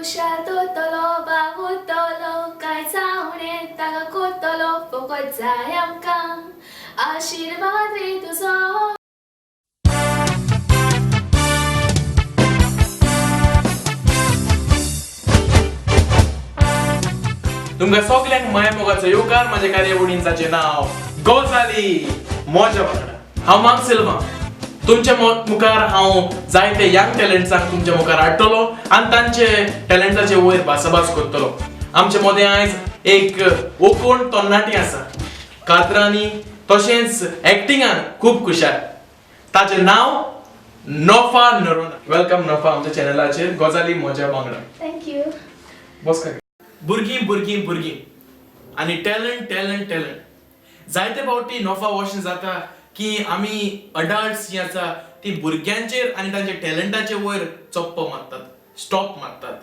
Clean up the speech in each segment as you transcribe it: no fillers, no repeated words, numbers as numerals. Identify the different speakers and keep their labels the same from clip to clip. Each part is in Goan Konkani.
Speaker 1: खुशाल दवरतलो, वावुरतलो, कांय जावणे ताका करतलो, फकत जाय आमकां आशिर्वाद रे तुजो.
Speaker 2: तुमकां सगल्यांक माया मोगाचो येवकार. म्हाज्या कार्यावळीन जाचें नांव गोजाली मोजा वांगडा. हांव मार्क सिल्वा. तुमच्या मुखार हांव जायते यंग टॅलंट्सांक तुमच्या मुखार हाडटलो आनी तांचे टॅलंटाचे वयर भासाभास करतलो. आमचे मदें आयज एक ओकोण तरणाटी आसा, कातरांनी तशेंच एक्टिंगान खूब खुशाल. ताचें नांव नोफा नरोना. Welcome नोफा आमच्या चॅनलाचेर गजाली मोजा वांगडा.
Speaker 1: Thank you.
Speaker 2: बस काय. भुरगीं भुरगीं भुरगीं आनी टॅलंट टॅलंट टॅलंट. जायते फावटी नोफा अशें जाता की आमी अडल्ट्स जीं आसा ती भुरग्यांचेर आनी तांच्या टॅलंटाचे वयर चप्प मारतात, स्टॉप मारतात.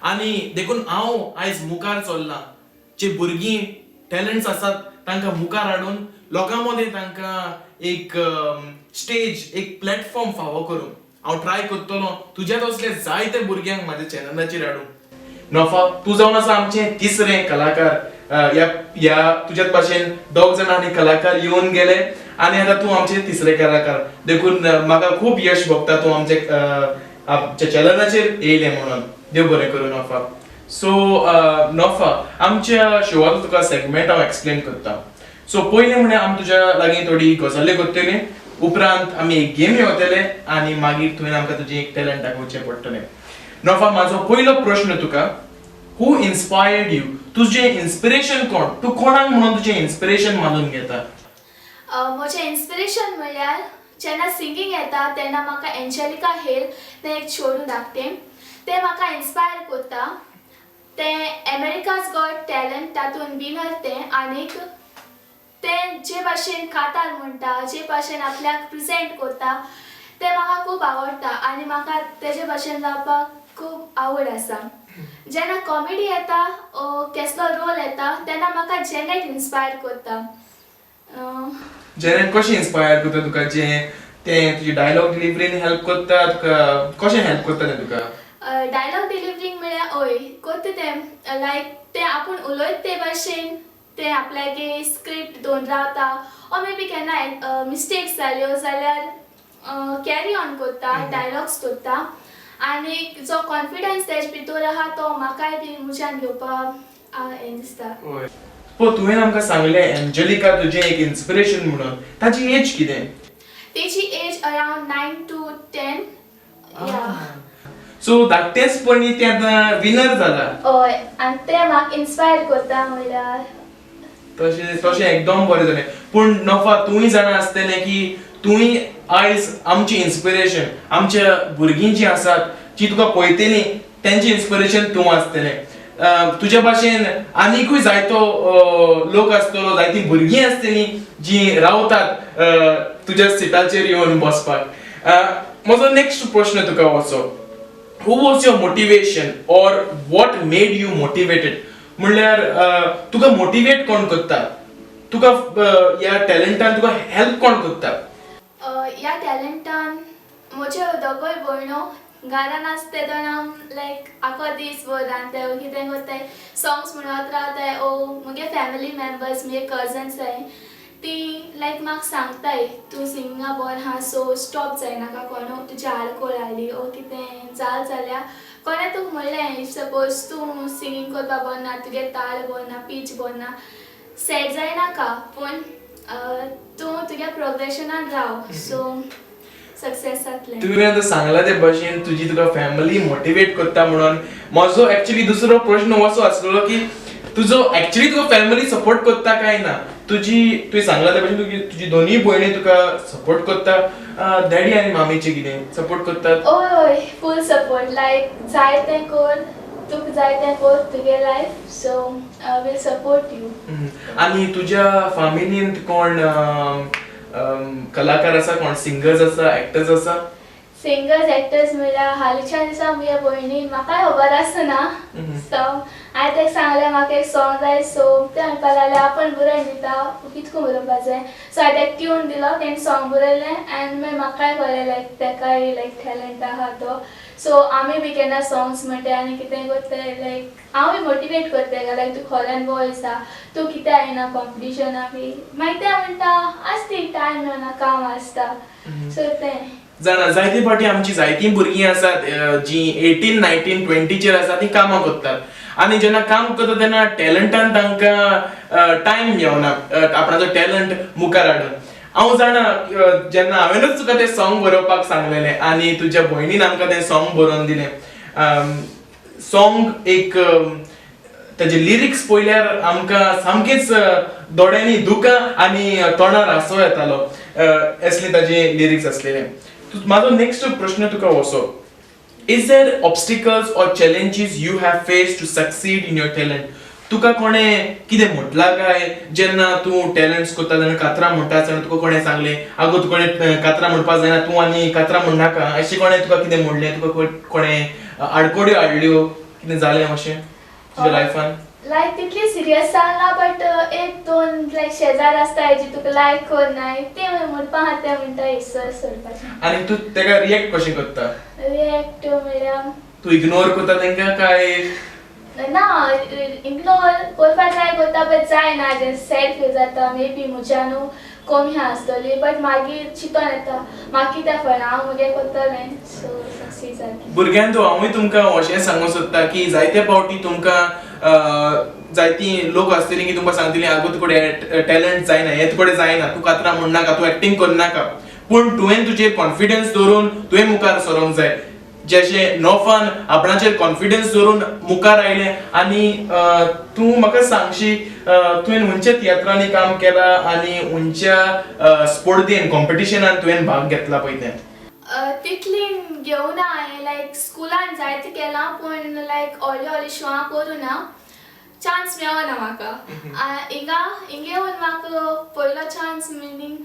Speaker 2: आनी देखून हांव आयज मुखार चल्लां, जे भुरगीं टॅलंट्स आसात तांकां मुखार हाडून लोकां मदें तांकां एक स्टेज, एक प्लॅटफॉर्म फावो करूंक हांव ट्राय करतलो. तुज्या तसले जायते भुरग्यांक म्हाज्या चॅनलाचेर हाडूंक. नोफा, तूं जावन आसा आमचें तिसरें कलाकार. ह्या ह्या तुज्याच भाशेन दोग जाण आनी कलाकार येवन गेले आनी आतां तूं आमचे तिसरे कलाकार. देखून म्हाका खूब यश भोगता तूं आमचे आमच्या चॅनलाचेर येयलें म्हणून. देव बरें करूं नोफा. सो नोफा, आमच्या शोवाचो तुका सेगमेंट हांव एक्सप्लेन करता. सो पयलीं म्हळ्यार आमी तुज्या लागीं थोडी गजाली करतली, उपरांत आमी एक गेम वतले आनी मागीर तुवें आमकां तुजें एक टॅलंट दाखोवचें पडटलें. नोफा, म्हाजो पयलो प्रश्न तुका, who inspired you? तुजें इन्स्पिरेशन कोण? तूं कोणाक म्हणून तुजें इन्स्पिरेशन मानून घेता?
Speaker 1: म्हजें इन्स्पिरेशन म्हणल्यार जेन्ना सिंगींग येता तेन्ना म्हाका एंजेलिका हेल तें एक चेडूं धाकटें, तें म्हाका इन्स्पायर करता. तें अमेरिकाज गॉट टॅलंट तातूंत विनर तें. आनीक तें जे भाशेन कातार म्हणटा, जे भाशेन आपल्याक प्रेजेंट करता, तें म्हाका खूब आवडटा आनी म्हाका तेजे भाशेन जावपाक खूब आवड आसा. जेन्ना कॉमेडी येता, केसलो रोल येता तेन्ना म्हाका जेनेट इन्स्पायर करता.
Speaker 2: जेनेट कशें इन्स्पायर करता तुका? जें तें तुजी डायलॉग डिलिवरीन हेल्प करता तुका? कशें हेल्प करता तें तुका?
Speaker 1: डायलॉग डिलिवरींग म्हळ्यार हय करता तें. लायक तें आपूण उलयत ते भाशेन तें आपल्यागे स्क्रिप्ट दवरून रावता ओ मे बी केन्ना मिस्टेक्स जाल्यो जाल्यार कॅरी ऑन करता, डायलॉग्स दवरता. आनी जो कॉन्फिडन्स तेज भितर आहा तो म्हाकाय बी म्हज्यान घेवपाक हें दिसता.
Speaker 2: हय, पळय, तुवें आमकां सांगलें एंजेलिका तुजें एक इन्स्पिरेशन म्हणून. ताची एज कितें?
Speaker 1: तेजी age around 9 to 10, yeah.
Speaker 2: So धाकटेचपणी तें आतां विनर जाला.
Speaker 1: हय, आनी तें म्हाका इन्स्पायर करता म्हणल्यार.
Speaker 2: तशें तशें एकदम बरें जालें. पूण नफा, तूंय जाणा आसतलें की तूंय आयज आमची इन्स्पिरेशन. आमच्या भुरगीं जीं आसात, जी तुका पळयतलीं, तेंचें इन्स्पिरेशन तूं आसतलें. तुज्या भाशेन आनिकूय जायतो लोक आसतलो, जायतीं भुरगीं आसतलीं जीं रावतात तुज्या सिटाचेर येवन बसपाक. म्हजो नेक्स्ट प्रश्न तुका वचो, who was your motivation or what made you motivated? म्हणल्यार तुका मोटिवेट कोण करता? तुका ह्या टॅलंटान तुका हेल्प कोण करता?
Speaker 1: ह्या टॅलंटान म्हज्यो दोगोय भयणो. घरान आसता तेदोना लायक आखो दीस भर रांदताय ओ कितें करताय, सॉंग्स म्हणत रावताय. ओ मुगे फॅमिली मेंबर्स, मुगे कजन्स आहाय, ती लायक म्हाका सांगताय, तूं सिंगिंगा बरें आहा, सो स्टॉप जायनाका. कोणू तुजी आडकोळ हाडली ओ कितें जाल जाल्यार, कोणें तुका म्हणलें, सपोज तूं सिंगींग करपा बरें ना, तुगे ताल बरें ना, पीच बरें ना, सॅड जायनाका, पूण तूं तुज्या प्रोग्रेशनान राव, सो सक्सेस जातलें.
Speaker 2: तुवें आतां सांगलां ते भशेन तुजी तुका फॅमिली मोटिवेट करता म्हणून म्हजो एक्चुली दुसरो प्रश्न असो आसलेलो की तुजो एक्चुली तुका फॅमिली सपोर्ट करता काय ना. तुजी, तुवें सांगलां ते भशेन तुजी दोनूय भयणी तुका सपोर्ट करता. डॅडी आनी मामीचे कितें, सपोर्ट करतात?
Speaker 1: हय हय, फूल सपोर्ट. लायक जाय तें कर, तुका जाय तें कर तुगे life, so we'll support you.
Speaker 2: आनी तुज्या फॅमिलींत कोण अम, अम, कलाकार आसा? कोण सिंगर्स आसा, एक्टर्स आसा?
Speaker 1: सिंगर्स, एक्टर्स म्हणल्यार हालींच्या दिसा म्हज्या भयणीन, म्हाकाय खबर आसना, सो हांवें ताका सांगलें म्हाका एक सॉंग जाय. सो तें म्हणपाक लागलें आपूण बरोवन दिता, कितको बरोवपाक जाय. सो हांवें ताका ट्यून दिलो, तेणें सॉंग बरयलें आनी मागीर म्हाकाय कळ्ळें लायक तेकाय लायक टॅलंट आहा तो. सो आमी बी केन्ना सॉंग्स म्हणटाय आनी कितें करताय, लायक हांव बी मोटिवेट करताय, लायक तूं खोऱ्यान वॉयस आहा, तूं कित्याक येना कॉम्पिटिशना बी. मागीर ते म्हणटा आसती टायम मेळना, काम आसता, सो तें.
Speaker 2: जाणा, जायते फावटी आमची जायतीं भुरगीं आसात जीं 18 19 20चेर आसा, तीं कामां करतात आनी जेन्ना काम करता तेन्ना टॅलंटान तांकां टायम मेवना आपणाचो टॅलंट मुखार हाडून. हांव जाणा, जेन्ना हांवेनूच तुका तें सॉंग बरोवपाक सांगलेलें आनी तुज्या भयणीन आमकां तें सॉंग बरोवन दिलें. सॉंग एक ताजे लिरिक्स पळयल्यार आमकां सामकेच दोळ्यांनी दुकां आनी तोंडार हांसो येतालो, असले ताजे लिरिक्स आसलेले. म्हाजो नेक्स्ट प्रश्न तुका असो: is there obstacles or challenges you have faced to succeed in your talent? तुका कोणें कितें म्हटलां काय, जेन्ना तूं टॅलंट्स करता तेन्ना, कातरां म्हणटा आसतना तुका कोणें सांगलें, आगो तुका कातरां म्हणपाक जायना, तूं आनी कातरां म्हणनाका, अशें कोणें तुका कितें म्हणलें? तुका कोणें आडकोड्यो हाडल्यो, कितें जालें अशें तुज्या लायफान?
Speaker 1: लायक तितली सिरियस जावना, बट एक दोन लायक शेजार आसता जी तुका लायक करनाय, ते म्हणपा आहा, ते म्हणटा इसर सोडपाचें.
Speaker 2: आनी तूं तेका रिएक्ट कशें करता?
Speaker 1: रिएक्ट म्हळ्यार?
Speaker 2: तूं इग्नोर करता तेंकां काय?
Speaker 1: ना, इग्नोर करपा ट्राय करता, बट जायना, जे सॅड फील जाता, मे बी म्हज्या न्हू कमी आसतली, बट मागीर चिंतोन येता म्हाका कित्याक पडना, हांव मुगे करतलें, सो सक्सीड जातलें.
Speaker 2: भुरग्यांक हांवूय तुमकां अशें सांगूंक सोदता की जायते फावटी तुमकां जायतीं लोक आसतलीं की तुमकां सांगतलीं, आगो तुकडे टॅलंट जायना, हें तुकडे जायना, तूं कातरां म्हणनाका, तूं एक्टींग करनाका. पूण तुवें तुजेर कॉन्फिडन्स दवरून तुवें मुखार सरोंक जाय, जशें नोफान आपणाचेर कॉन्फिडन्स दवरून मुखार आयलें. आनी तूं म्हाका सांगशी, तुवें खंयच्या तियात्रांनी काम केलां आनी खंयच्या स्पर्धेन, कॉम्पिटिशनान तुवें भाग घेतला पळय तें?
Speaker 1: तितली घेवना हांवें, लायक स्कुलान जायते केलां, पूण लायक व्हडले व्हडले शोआं करूं ना, चान्स मेळना म्हाका. हिंगा हिंगा येवन म्हाका पयलो चान्स, मिनींग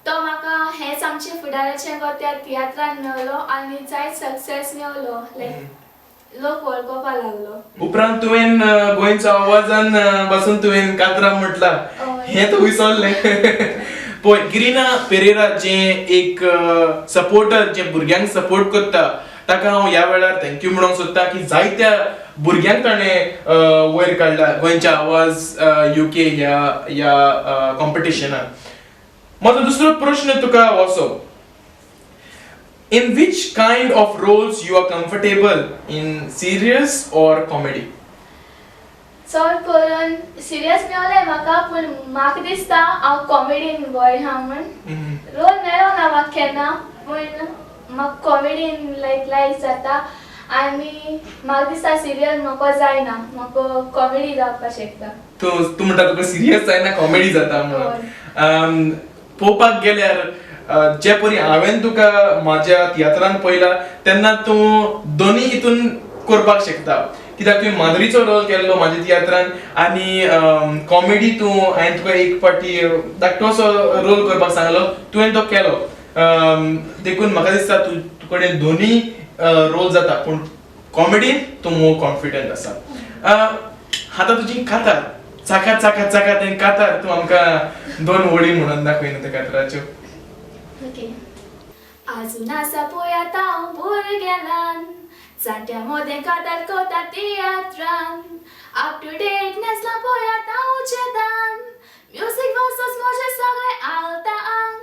Speaker 1: तो म्हाका हेंच आमच्या फुडाराचें गो त्या तियात्रान मेवलो आनी जायत सक्सेस मेवलो, लायक लोक वळखोवपा लागलो.
Speaker 2: उपरांत तुवें गोंयचो आवाजान बसून तुवें कातरां म्हटलां.
Speaker 1: हय.
Speaker 2: हें तूं विसरलें पळय. गिरिना पेरेरा जें एक सपोर्टर, जे भुरग्यांक सपोर्ट करता, ताका हांव ह्या वेळार thank you म्हणूंक सोदता की जायत्या भुरग्यांक ताणें वयर काडला गोंयच्या आवाज युके ह्या ह्या कॉम्पिटिशनान. म्हजो दुसरो प्रश्न तुका असो: in which kind of roles you are comfortable, in serious or comedy?
Speaker 1: चड करून सिरियस मेवलें म्हाका, पूण म्हाका दिसता हांव कॉमेडीन बरें आहा म्हूण. रोल मेळो ना म्हाका केन्ना, पूण म्हाका कॉमेडीन लायक लायक जाता आनी म्हाका दिसता सिरियल म्हाका जायना, म्हाका कॉमेडी जावपाक शकता.
Speaker 2: तूं तूं म्हणटा तुका सिरियस जायना, कॉमेडी जाता म्हणून. पळोवपाक गेल्यार जे परी हांवें तुका म्हाज्या तियात्रान पळयला तेन्ना तूं दोनी हितून करपाक शकता, कित्याक तुवें माधुरीचो रोल केल्लो म्हाज्या तियात्रान आनी कॉमेडी तूं, हांवें तुका एक फावटी धाकटोसो रोल करपाक सांगलो, तुवें तो केलो. देखून म्हाका दिसता तूं तुकडे दोनी रोल जाता, पूण कॉमेडीन तूं मोर कॉन्फिडंट आसा. आतां तुजी कातार, चाका चाका चाका, तें कातार तूं आमकां दोन वळी म्हणून दाखयना त्या कातराच्यो.
Speaker 1: ओके. आजून आसा पळयात हांव भुरगेलान, जाणट्या मोदें कातार कोता तियात्रान, अप टू डेट नेसला पळयात हांव चेदान, म्युजीक वाजतच म्हजें सगळें आलता आंग,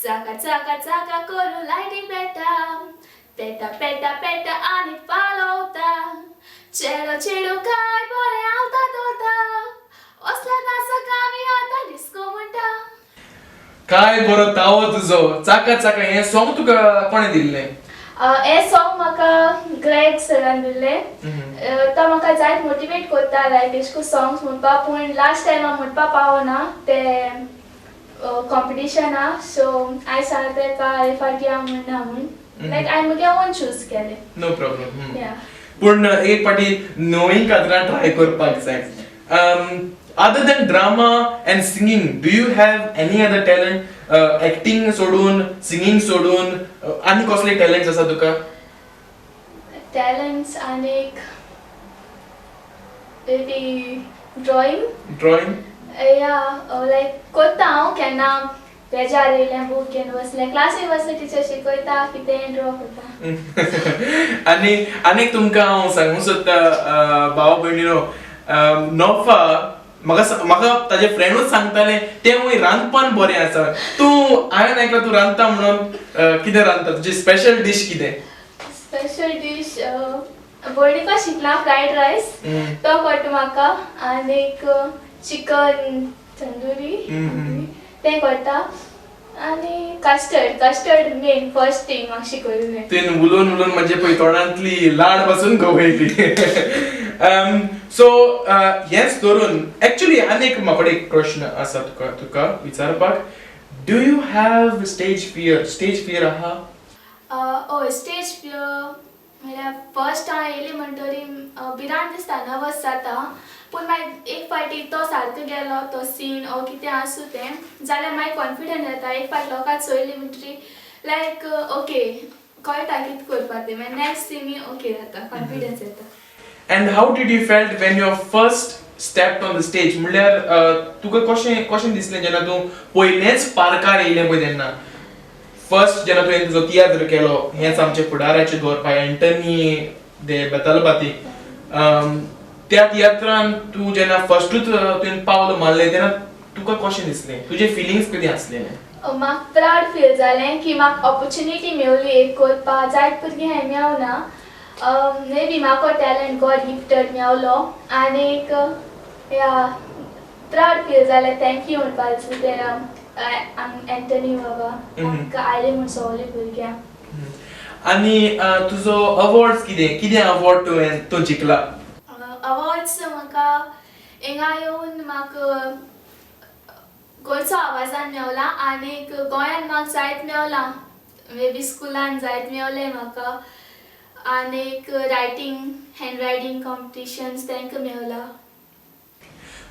Speaker 1: चाका चाका चाका करून लायटी पेटा, पेटा पेटा पेटा आनी पालोवता, चेडो चेडू काय बरें आलता धोलता, असल्या नाचाक आमी आतां डिस्को म्हणटा.
Speaker 2: काय बरो तावो तुजो. चाका चाका हें सॉंग तुका कोणें दिल्लें?
Speaker 1: हें सॉंग म्हाका ग्रेग सरान दिल्लें. तो म्हाका जायत मोटिवेट करता, लायक एश कोन सॉंग्स म्हणपाक, पूण लास्ट टायम हांव म्हणपाक पावना ते कॉम्पिटिशना, सो हांवें सांगलें तेका हे फावटी हांव म्हणना म्हूण. लायक हांवें मुगे ओन चूज केलें.
Speaker 2: No problem.
Speaker 1: या.
Speaker 2: पूण एक फावटी नवी कातरां ट्राय करपाक जाय. Other than drama and singing, do you have any other talent? Acting सोडून, सिंगींग सोडून आनी कसले टॅलंट्स आसा तुका?
Speaker 1: टॅलंट्स आनीक maybe drawing.
Speaker 2: Drawing?
Speaker 1: या, लायक करता हांव केन्ना. पेजार येयलें बूक घेवन बसलें, क्लासीक बसलें, टिचर शिकयता कितें ड्रॉ करता.
Speaker 2: आनी आनीक तुमकां हांव सांगूंक सोदता भाव भयणीनो, नोफा म्हाका म्हाका ताजे फ्रेंडूच सांगताले तें वय रांदपान बरें आसा. तूं हांवें आयकलां तूं रांदता म्हणून, कितें रांदता, तुजी स्पेशल डीश कितें?
Speaker 1: स्पेशल डीश भयणीको शिकला फ्रायड रायस, तो कळटा म्हाका, आनीक चिकन तंदुरी तें कळटा, आनी custard, custard main first thing म्हाका शिकयलें.
Speaker 2: तुवें उलोवन उलोवन म्हजे पळय तोंडांतली लाड पासून गवयली. सो हेंच धरून एक्चुली आनी एक म्हाका एक प्रश्न आसा तुका तुका विचारपाक. Do you have stage fear? Stage fear आहा?
Speaker 1: हय, स्टेज फियर म्हळ्यार फर्स्ट हांव येयली म्हणटरी भिरांत दिसता, नर्वस जाता, पूण मागीर एक फावटी तो सारको गेलो तो सीन ओ कितें आसूं तें जाल्यार मागीर कॉन्फिडंट जाता. एक फावट लोकांक चोयली म्हणटरी लायक ओके कळटा कितें करपा तें, मागीर नेक्स्ट सीन ओके जाता, कॉन्फिडन्स येता.
Speaker 2: And how did you felt when you first step on the stage? म्हणल्यार तुका कशें कशें दिसलें जेन्ना तूं पयलेंच पार्कार येयलें पळय तेन्ना, फर्स्ट जेन्ना तुवें तुजो तियात्र केलो, हेंच आमचें फुडाराचें घर बाय एंटनी दे बेतालबाती, त्या तियात्रान तूं जेन्ना फर्स्टूच तुवें पावल मारलें तेन्ना तुका कशें दिसलें, तुजे फिलिंग्स कितें आसलें?
Speaker 1: म्हाका प्रावड फील जालें की म्हाका ऑपॉर्च्युनिटी मेवली एक करपा, जायत भुरगीं हांवें मेवना, मे बी म्हाका टॅलंट गॉड गिफ्टेड मेवलो, आनीक या प्रावड फील जालें, thank you म्हणपाक दिसलें ते एंटनी बाबा आमकां आयले म्हूण सगळे भुरग्यांक.
Speaker 2: आनी तुजो अवॉर्ड्स कितें कितें अवॉर्ड तुवें तूं जिखला?
Speaker 1: अवॉर्ड्स म्हाका हिंगा येवन म्हाका गोंयचो आवाजान मेवला, आनीक गोंयान म्हाका जायत मेवला, मे बी स्कुलान जायत मेवलें म्हाका, आनीक रायटींग हँड रायटींग कॉम्पिटिशन्स तांकां मेवला.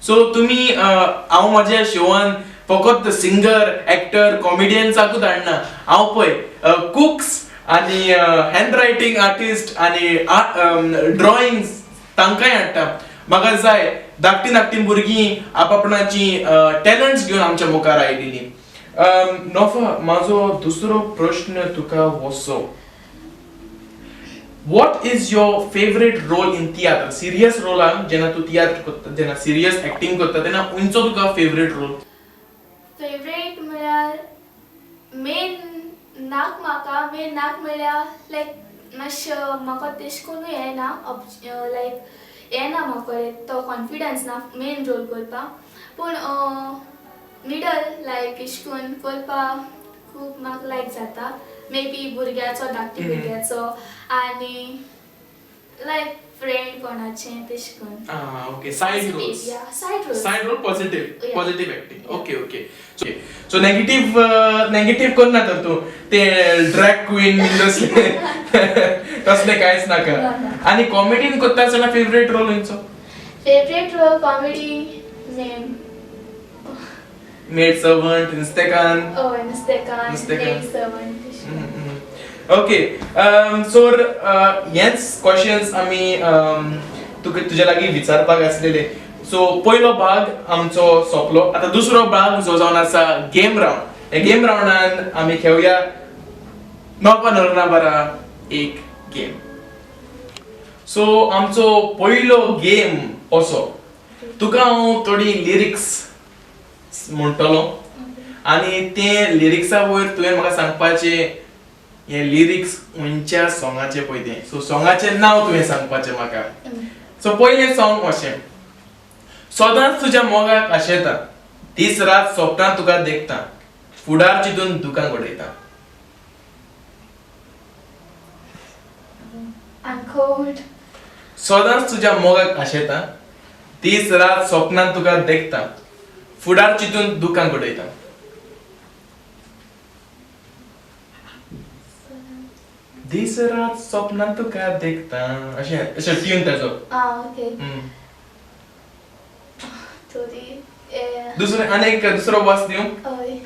Speaker 2: सो तुमी हांव म्हज्या शोवान फकत सिंगर, एक्टर, कॉमेडियन्साकूच हाडना, हांव पळय कुक्स आनी हँड रायटींग आर्टिस्ट आनी ड्रॉइंग्स तांकांय हाडटा. म्हाका जाय धाकटीं धाकटीं भुरगीं आपापणाचीं टॅलंट्स घेवन आमच्या मुखार आयिल्लीं. नोफा, म्हाजो दुसरो प्रश्न तुका वसो, what is your favourite role in tiatr? Serious रोलान जेन्ना तूं तियात्र करता, जेन्ना सिरियस एक्टींग करता तेन्ना खंयचो तुका फेवरेट रोल?
Speaker 1: फेवरेट म्हळ्यार मेन नाक म्हाका मेन नाक म्हळ्यार लायक मातशें म्हाका तेश कोन्नूय येना, लायक येना म्हाका तो कॉन्फिडन्स ना मेन रोल करपाक, पूण मिडल लायक अशें करून करपाक खूब म्हाका लायक जाता, मे बी भुरग्याचो, धाकटी भुरग्याचो आनी लायक फ्रेंड कोणाचें तेश करून.
Speaker 2: Ah, okay. Side roles.
Speaker 1: Yeah, side roles.
Speaker 2: Side role positive.
Speaker 1: Yeah.
Speaker 2: Positive acting.
Speaker 1: Yeah.
Speaker 2: Okay. So negative negative करना तर तूं ते ड्रॅग क्वीन तसले तसले कांयच नाका.
Speaker 1: ना, ना.
Speaker 2: आनी कॉमेडीन करता आसतना फेवरेट रोल खंयचो?
Speaker 1: Favourite role comedy main
Speaker 2: made servant, नुस्तेकान?
Speaker 1: हय, नुस्तेकान.
Speaker 2: नुस्तेकान.
Speaker 1: Maid servant.
Speaker 2: ओके, सो हेच क्वेश्चन्स आमी तुका तुज्या लागीं विचारपाक आसलेले. सो पयलो भाग आमचो सोंपलो, आतां दुसरो भाग जो जावन आसा गेम रावंड. ह्या गेम रावंडान आमी खेळुया नोफा नोरना बारा एक गेम. सो आमचो पयलो गेम असो, तुका हांव थोडी लिरिक्स म्हणटलो आनी ते लिरिक्सा वयर तुवें म्हाका सांगपाचें हे लिरिक्स खंयच्या सोंगाचे पळय तें. सो सोंगाचें नांव तुवें सांगपाचें म्हाका. सो पयलें सोंग अशें, सदांच तुज्या मोगाक आशेता, दीस रात सोपनां तुका देखता, फुडार चिंतून दुकां गडयता.
Speaker 1: Unquote.
Speaker 2: सदांच तुज्या मोगाक आशेता, दीस रात सोपनां तुका देखता, फुडार चिंतून दुकां गडयता. दीस रात सोपनां तुका देखता, अशें अशें ट्यून ताजो.
Speaker 1: Ah, okay. थोडी
Speaker 2: दुसरें आनी एक दुसरो वास दिवं?
Speaker 1: हय.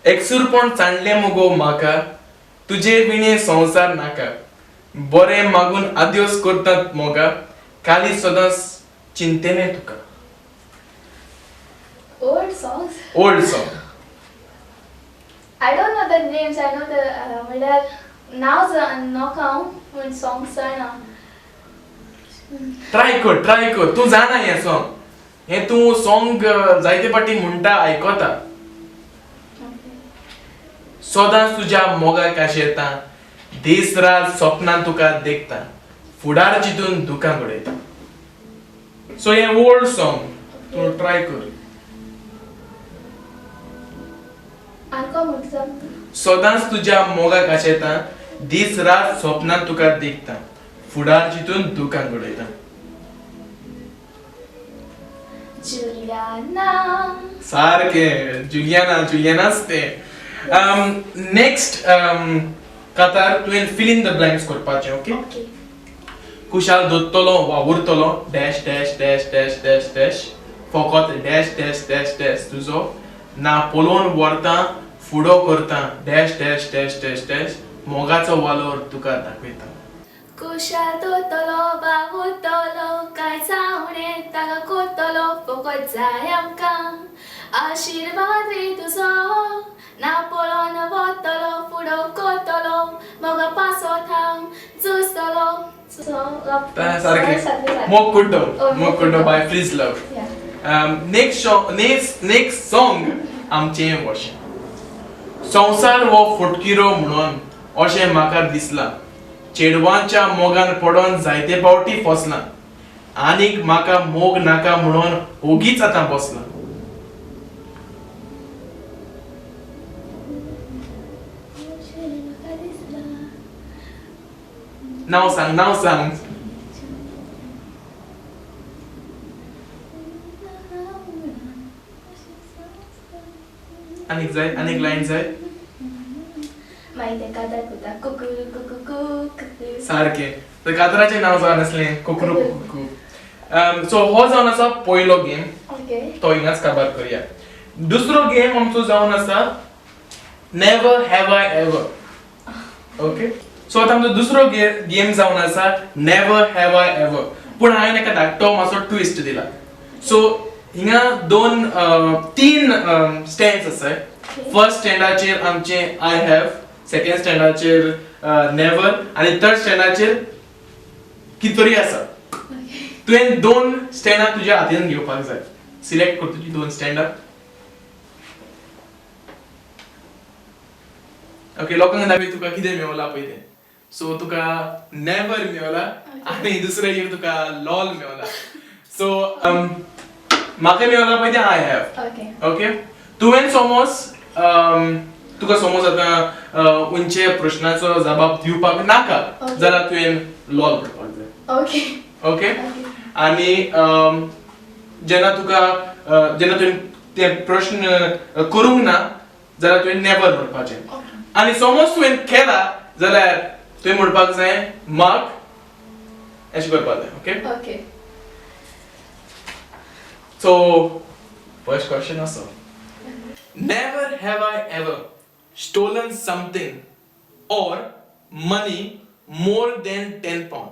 Speaker 2: एकसूरपण चांडलें मुगो म्हाका, तुजे विणे संवसार नाका, बरें मागून आद्योस करतात मोगा, काली सदांच चिंतेलें तुका.
Speaker 1: Old songs.
Speaker 2: Old song.
Speaker 1: I don't know the names, I know the म्हणल्यार नांव नोका हांव पूण सॉंग्स जाणा.
Speaker 2: ट्राय कर, ट्राय कर. तूं जाणा हें सॉंग, हें तूं सॉंग जायते फावटी म्हणटा, आयकता. सदांच तुज्या मोगाक आशेता, दीस रात सपनान तुका देखता, फुडार चिंतून दुकां गडयता. सो हें ओल्ड सॉंग, तूं ट्राय कर.
Speaker 1: आनको म्हणटा.
Speaker 2: सदांच तुज्या मोगाक आशेता, दीस रात सपनान तुका देखता, फुडार चिंतून दुकां गडयता.
Speaker 1: जुलियाना.
Speaker 2: सारकें, जुलियाना, जुलियानाच तें. नेक्स्ट कातार तुवें फिल इन the blanks करपाचें, ओके?
Speaker 1: ओके.
Speaker 2: कुशाल दोत्तलो वावुरतलो dash dash dash dash dash dash फकत डॅश डॅश डॅश डॅश तुजो ना पळोवन व्हरता फुडो करता dash dash dash dash dash मोगाचो वालोर तुका दाखयता.
Speaker 1: कुशाल दोतलो बावुरतलो काय चावणे ताका कोत्तलो फकत जाय आमकां आशिर्वाद रे तुजो ना पळोवन वतलो फुडो कोत्तलो मोगा पासत हांव झुजतलो.
Speaker 2: सारकें, मोग कुड्डो. मोग कुड्डो बाय फ्रीज लव. नेक्स्ट सॉंग आमचें वशें. संवसार हो फटकिरो म्हणून अशें म्हाका दिसलां, चेडवांच्या मोगान पडोन जायते फावटी फसलां, आनीक म्हाका मोग नाका म्हणून ओगीच आतां बसलां. नांव सांग, नांव सांग. आनीक जाय? आनीक लायन जाय?
Speaker 1: मागीर तें कातार कोता कुकू कुकू कुकू.
Speaker 2: सारकें. तर कातराचें नांव जावन आसलें कुकरू कुकू. सो हो जावन आसा पयलो गेम.
Speaker 1: ओके.
Speaker 2: तो हिंगाच काबार करूया. दुसरो गेम आमचो जावन आसा never have I ever. Okay, so आतां आमचो दुसरो गेम जावन आसा नेवर have I ever, पूण हांवें एका धाकटो मातसो ट्विस्ट दिला. सो हिंगा दोन तीन स्टँड्स आसाय. फर्स्ट स्टँडाचेर आमचें I have, second स्टँडाचेर नेवर आनी थर्ड स्टँडाचेर कितें तरी आसा. तुवें दोन स्टँडां तुज्या हातीन घेवपाक जाय. सिलेक्ट कर तुजी दोन स्टँडां. ओके, लोकांक दाखय तुका कितें मेवला पळय तें. सो तुका नेवर मेवला आनी दुसरें तुका लॉल मेवला. सो म्हाका मेवला पळय तें I have.
Speaker 1: Okay.
Speaker 2: Okay, तुवें समज तुका समज आतां उंचे प्रश्नाचो जबाब दिवपाक नाका जाल्यार तुवें लॉल म्हणपाक जाय.
Speaker 1: ओके.
Speaker 2: ओके, आनी जेन्ना तुका जेन्ना तुवें ते प्रश्न करूंक ना जाल्यार तुवें नेवर म्हणपाचें. आनी समज तुवें केला जाल्यार तुवें म्हणपाक जाय मार्क, अशें करपाक जाय. Okay.
Speaker 1: Okay.
Speaker 2: So first question असो, never have I ever stolen something or money more than £10.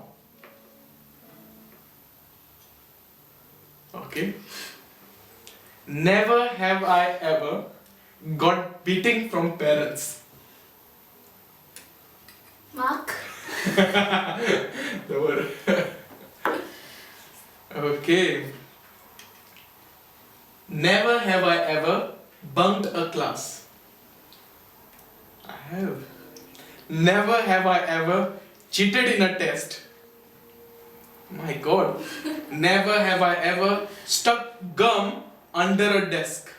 Speaker 2: Okay. Never have I ever got beating from parents.
Speaker 1: Mark.
Speaker 2: बरोबर. Okay. Never have I ever bunked a class. I have. Never have I ever cheated in a test. My God. Never have I ever stuck gum under a desk.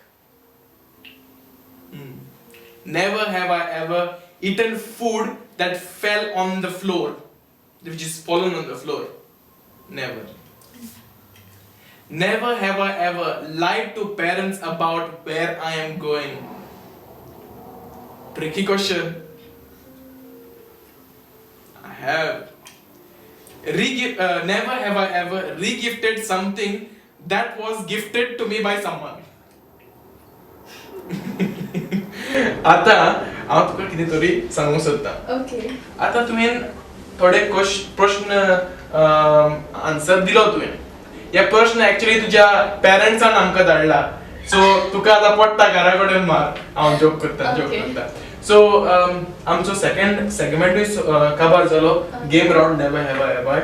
Speaker 2: Never have I ever eaten food that fell on the floor, which is fallen on the floor. Never. Never have I ever lied to parents about where I am going. Tricky question. I have. Never have I ever regifted something that was gifted to me by someone. आता हांव तुका कितें तरी सांगूंक सोदतां.
Speaker 1: ओके.
Speaker 2: आतां तुवें थोडे प्रश्न आन्सर दिलो तुवें. हे प्रश्न एक्चुअली तुज्या पेरंट्सान आमकां धाडला, सो तुका आतां पडटा घरा कडेन मार. हांव जोक करता, जोक करता. सो आमचो सेकंड सेगमेंटूय काबार जालो, game round never have I ever.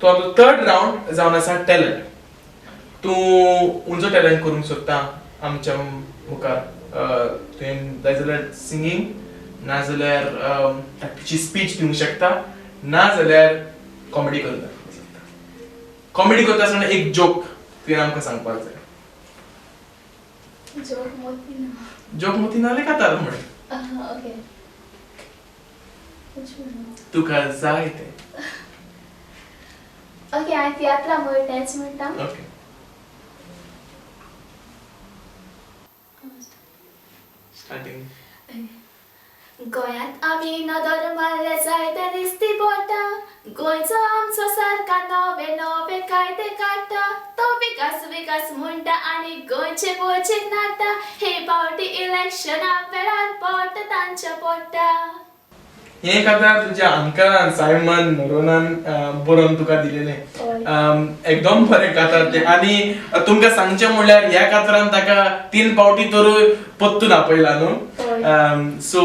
Speaker 2: तो आमचो थर्ड रावंड जावन आसा टॅलंट. तूं खंयचो टॅलंट करूंक सोदता आमच्या मुखार? तुवें जाय जाल्यार सिंगींग, नाजाल्यार धाकटीची स्पीच दिवंक शकता, नाजाल्यार कॉमेडी करूंक शकता. कॉमेडी करता आसतना एक जोक तुवें आमकां सांगपाक जाय.
Speaker 1: जोक मोती ना.
Speaker 2: जोक मोती नाले कातार म्हण.
Speaker 1: ओके.
Speaker 2: तुका जाय तें.
Speaker 1: ओके, हांवें तियात्रा म्हण तेंच म्हणटा.
Speaker 2: ओके. स्टार्टींग.
Speaker 1: गोंयांत आमी नदर मारले जायते दिसती पडटा, गोंयचो आमचो सरकार नवे नवे कायदे काडटा, तो विकास विकास म्हणटा आनी गोंयचे बोचेक नाडटा, हे फावटी इलेक्शना वेळार पोट तांच्या पोटा.
Speaker 2: हें कातार तुज्या अंकलान सायमन मोरोनान बरोवन तुका दिलेलें.
Speaker 1: हय.
Speaker 2: एकदम बरें कातार तें. आनी तुमकां सांगचें म्हणल्यार ह्या कातारान ताका 3 फावटी तर पत्तून आपयला न्हू.
Speaker 1: हय.
Speaker 2: सो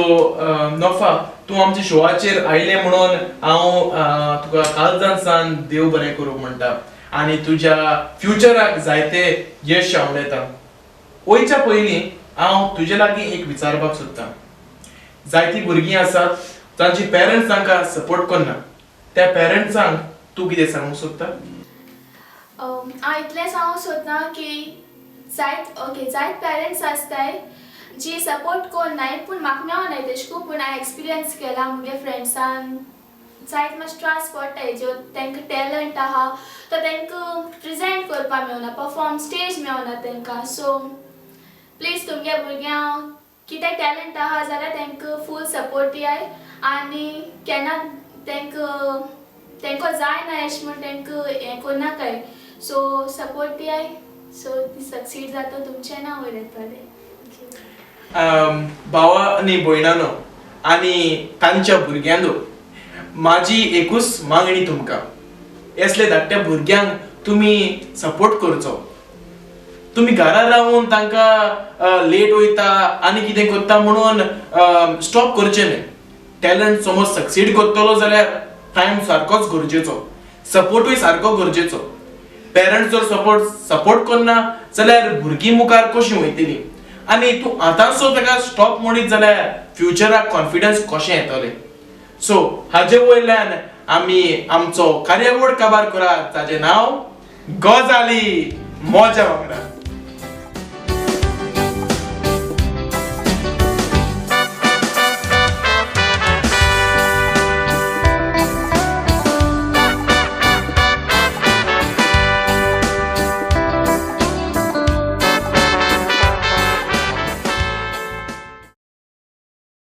Speaker 2: नोफा, तूं आमच्या शोवाचेर आयलें म्हणून हांव तुका काळजान सान देव बरें करूं म्हणटा आनी तुज्या फ्युचराक जायते यश आवडयता. वयच्या पयलीं हांव तुजे लागीं एक विचारपाक सोदतां. जायतीं भुरगीं आसात तांची पेरंट्स तांकां सपोर्ट करना, त्या पेरंट्सांक तूं कितें सांगूंक सोदता?
Speaker 1: हांव इतलें सांगूंक सोदना की जायत, ओके, जायत पेरंट्स आसताय जी सपोर्ट कोन्नाय, पूण म्हाका मेळनाय तेश कोन्न, पूण हांवें एक्सपिरियन्स केला मुगे फ्रेंड्सान जायत मातशें त्रास पडटाय, ज्यो तांकां टॅलंट आहा तो तांकां प्रेजेंट करपाक मेळना, परफॉर्म स्टेज मेळना तांकां. सो प्लीज तुमगे भुरग्यांक कितें टॅलंट आहा जाल्यार तांकां फूल सपोर्ट दियाय आनी केन्ना तांकां तांकां जायना अशें म्हूण तांकां हें करनाकाय. सो सपोर्ट दियाय, सो ती सक्सीड जाता, तुमचें नांव वयर येतलें.
Speaker 2: भावा आनी भयणानो आनी तांच्या भुरग्यांनो, म्हाजी एकूच मागणी तुमकां, असले धाकट्या भुरग्यांक तुमी सपोर्ट करचो. तुमी घरा रावून तांकां लेट वयता आनी कितें करता म्हणून स्टॉप करचें न्हय. टॅलंट समज सक्सीड करतलो जाल्यार टायम सारकोच गरजेचो, सपोर्टूय सारको गरजेचो. पेरंट्स जर सपोर्ट करना जाल्यार भुरगीं मुखार कशीं वयतलीं? आनी तूं आतांचो ताका स्टॉप म्हणीत जाल्यार फ्युचराक कॉन्फिडन्स कशें येतलें? सो हाजे वयल्यान आमी आमचो कार्यावळ काबार करात, ताजें नांव गजाली मजा वांगडा.